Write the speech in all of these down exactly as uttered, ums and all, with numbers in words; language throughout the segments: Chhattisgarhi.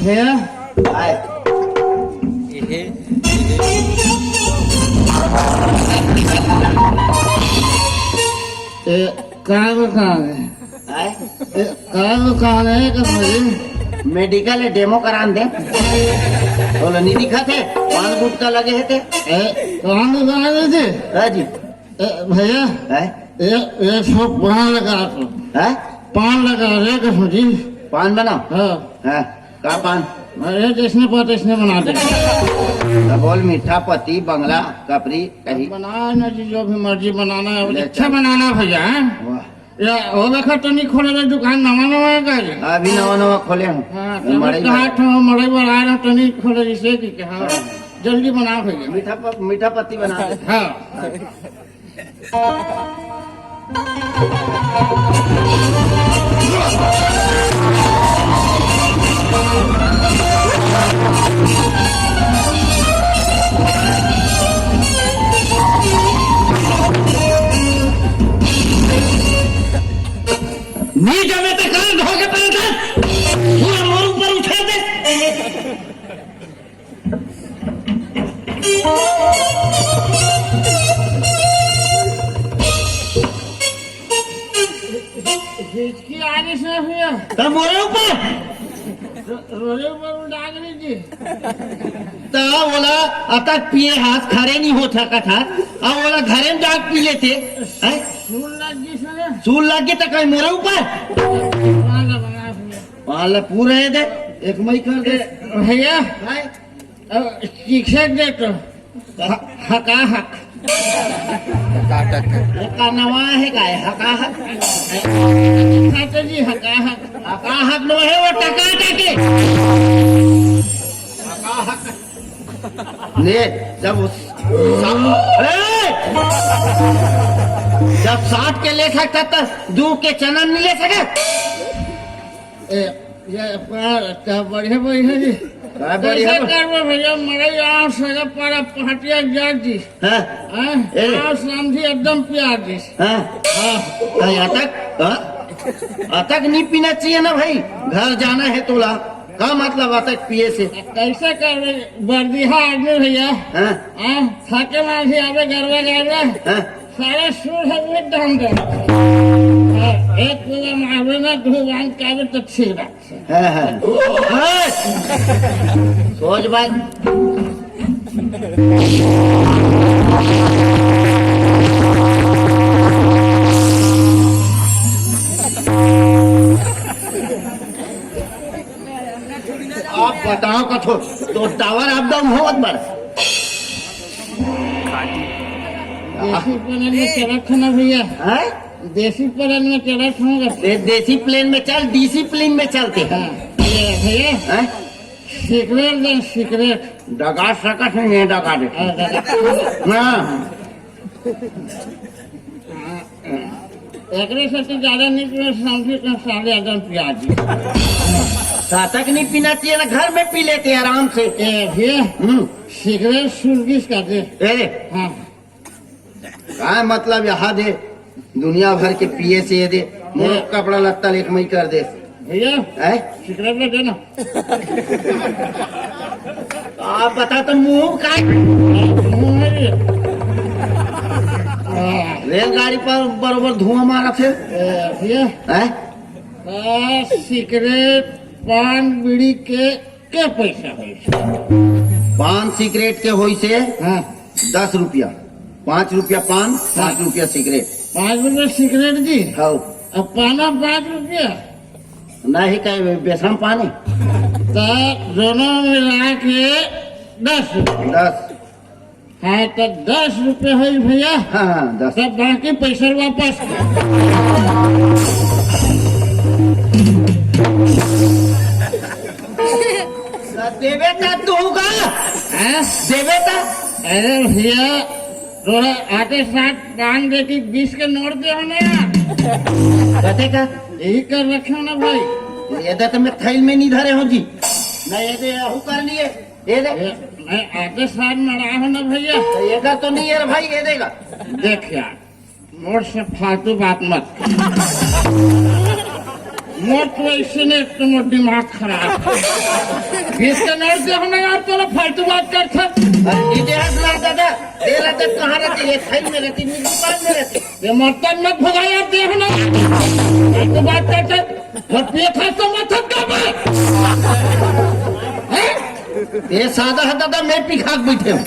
ए, आय। ए, का दुकान है? आय। ए, का दुकान है, कसम जी? मेडिकल है, डेमो करान दे। बोलो, नहीं दिखा थे? पान गुटका लगे है ते? ए, कहाँ दुकान है जी? हाँ जी। ए, भैया, हैं? ए, ए, सब पान लगा तो। हैं? पान लगा रे, कसम जी। पान बनाओ? हाँ। हाँ, का पान? अरे, जैसने पाते, इसने बना दे। तो बोल, मीठा पत्ती, बंगला, कपरी, कहीं। बना ना जी, जो भी मर्जी बनाना है, वो ले अच्छा चल। बनाना भैया, हैं? वाह। या, वो देखा, तनी खोले रे दुकान, नवा नवा है का जी? अभी नवा नवा खोले हूँ। हाँ, मैं तभी मड़ई कहा बना। था, मड़ई बना रहा, तनी खोले, जिसे कि कहा, हाँ। जल्दी बना भैया। मीठा प-, मीठा पत्ती बना दे। हाँ। नहीं जमे तो कान धो के पलटा, पूरा मोर ऊपर उठा दे। हिचकी आ रही से भैया। तब मोरे ऊपर? रो-, रोले ऊपर उड़ा के जी। त ओला अतक पिए हाथ खड़े नहीं हो सकत हा, अब ओला घरे में जाके पी लेते, हैं? सूल लग गई से ना। सूल लग गई त कहीं मोरे ऊपर? बना ला, बना भैया। वाला पूरा है दे, एक मई कर दे। ए, भैया, हाय। अब शिक्षक दे तो। ह-, हका हक। हका हक। ये का नवा है का है? हका हक। खाते जी हका हक। हका हक नो है वो टका टके। हका हक। ने, जब उस, सा-, ए! जब साठ के ले सकता तो दू के चना नहीं ले सके? ए, ये अपना क्या बढ़िया बढ़िया जी। क्या बढ़िया कैसे बढ़िया? करबो भैया, मरे यहाँ से पारा पहाटिया जात जी। हाँ। हैं? ए। यहाँ समझी एकदम प्यार जी। हाँ। हाँ। कहीं अतक, हाँ? अतक नहीं पीना चाहिए ना भाई, घर जाना है तोला। का मतलब अतक पिए से? कैसे करबे, बर्दिहा आदमी भैया। हाँ। हैं? थाके मार ही आवे गरबा गरबा। हाँ। सारा सूर है मिट डाउन दे। हाँ, एक पूरा मारबे ना, दो बांध काबे तो छीबा। हाँ, हाँ। हाँ। सोच बात। आप बताओ कथो, तो टावर अप डाउन होवत बर। देसी पनीर में चलत है ना भैया? हैं? देसी प्लेन में चलत होगा। दे-, देसी प्लेन में चल, डीसी प्लेन में चलते हैं। हाँ, ये भैया, हैं? सिगरेट दे, सिगरेट। डगा सकत नहीं है, डगा दे। हाँ, डगा। हाँ। एकरे से तो ज्यादा नहीं पीना, शाम से कम साढ़े आठ पिया दी। सातक नहीं पीना चाहिए ना, घर में पी लेते हैं आराम से। ए, भैया, हम्म। सिगरेट सुलगिस कर दे। ए, हाँ। का मतलब यहाँ दे, दुनिया भर के पिए से ये दे, मोर कपड़ा लत्ता लेख मई कर दे। भैया, हैं? सिगरेट में देना। आप बता तो मुंह का मुंह है ये। हाँ। रेलगाड़ी पर बरोबर धुआं मारा थे। ए, भैया। हैं? आ, सिगरेट, पान, बीड़ी के के पैसा होई? पान सिगरेट के होई से हाँ। दस रुपया, पाँच रुपया पान, पाँच रुपया सिगरेट। पाँच रुपया सिगरेट जी? हाँ। अब पाना पाँच रुपया? नहीं, कहे बेसम पानी। तो दोनों मिला के दस रुपया। दस। हाँ, तो दस रुपये होई भैया। हाँ, हाँ, दस। तब बाकी पैसा वापस। देवे का तू का? हैं? देवे का? अरे भैया, थोड़ा आते साथ पान दे के बीस के नोट दे हो ना यार। पते का? यही कर रखे हो ना भाई। ये तो मैं थैल में नहीं धरे हो जी। मैं ये दे, यहू कर लिए। ये ले। ए, मैं आते साथ में रहा हूँ ना भैया। तो ये का तो नहीं है रे भाई, ये देगा। देख यार, मोर से फालतू बात मत। मोर तो ऐसे नहीं, तो मोर दिमाग खराब। बीस के नोट दे हमें यार, तोला फालतू बात करथस। अरे, ये दे हस ना दादा, दे रहा था, कहाँ रहती? ये थैली में रहती, मेरी दुकान में रहती। ये मर्तन मत भगा यार, दे हमें। फालतू बात करथस। मोर पिए खास तो मत थक का बे। हैं? ये सादा है दादा, मैं पी खा के बैठे हूँ।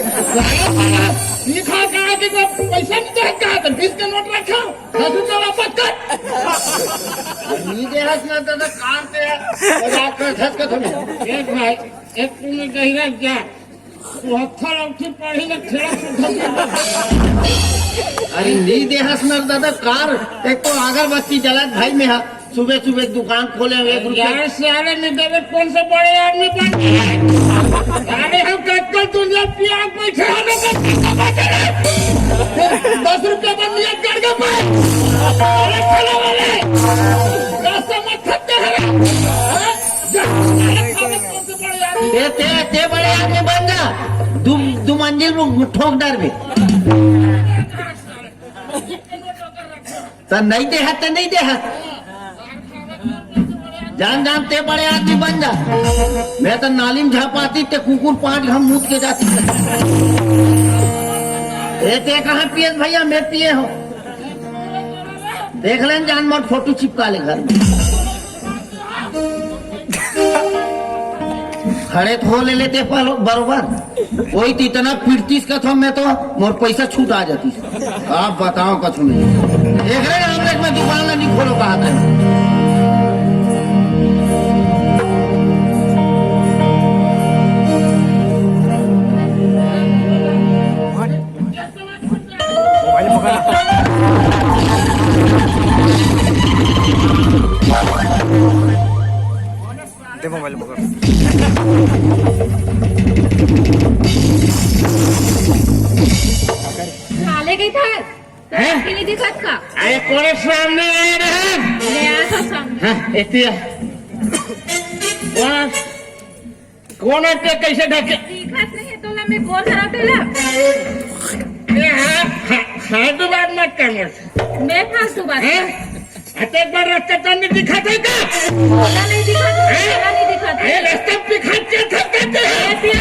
पी खा के आके कोई पैसा नहीं दे, कहा था, बीस के नोट रखा। दस रुपया वापस कर। नहीं दे हस ना दादा, कान पे है। मजाक कर, धस के थोड़ी। देख भाई, एक तूने गहिरा जा। तू हत्था लौठी पढ़ी ना, खेला सुद्धा। अरे नहीं दे हस ना दादा, कार, एक तो अगरबत्ती जलात भाई में हा। सुबह सुबह दुकान खोले हुए एक रुपया। यार साले, नहीं देवे, कौन से बड़े आदमी बन गए? अरे हम कल दुनिया पिया बैठे हैं, लोग का पैसा बच रहा है। दस रुपया बन गया, कर के पाए। अरे ठेला वाले, रास्ता मत खत्ते हैं। हाँ? जा, अरे साले, कौन से बड़े आदमी? ते, ते, ते बड़े आदमी बन जा। दो, दो मंजिल में ठोक डर भी। त नहीं देहत, ते नहीं देहत। जान जान, ते बड़े आदमी बन जा। मैं तो नाली में झापाती, ते कुकुर पांच घम मूत के जाती। ए, ते कहाँ पिए भैया, मैं पिए हूँ। देख लेन जान, मोर फोटो चिपका ले घर में। खड़े तो हो ले लेते पहलो बरोबर। कोई तो इतना पीटतीस का था, मैं तो मोर पैसा छूट आ जाती। आप बताओ कछु नहीं। देख रहे हैं, हम लोग में दुकान नहीं खोलो कहा था। मोबाइल पकड़। दे मोबाइल पकड़। साले गई था। हैं? नहीं दिखत का? अरे कोने सामने आए रहे। ले आ था सामने। हाँ, एतिया। वाह। कोन हे ते, कइसे ढके? दिखत नहीं हे तोला, मैं कोन हरा तेला? ए, हाँ, हाँ, फालतू बात मत कर मोर से। मैं फालतू बात हैं? अतेक बार रस्ता तन नहीं दिखत हे का? तोला नहीं दिखत हे, हैं? तोला नहीं दिखत हे। ए, रस्ता दिखत के थक जाते हैं। ए, पिया।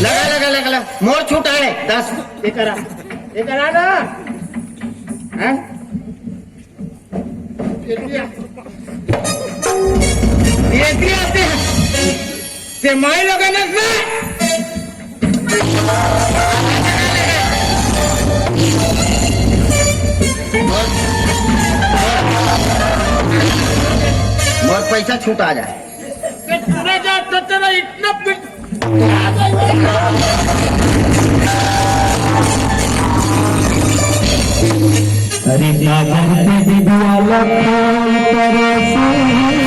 लगा, लगा, लगा, लगा। मोर छूटा है, दस। ये करा, ये करा ना। हैं? ये दिया। ये दिया ते, ते माई लोगन ने ना। मोर पैसा छूटा जाए। ते पूरा जा तो तेरा इतना पिट अरे कागज पे बिगुआ लखन तरसे।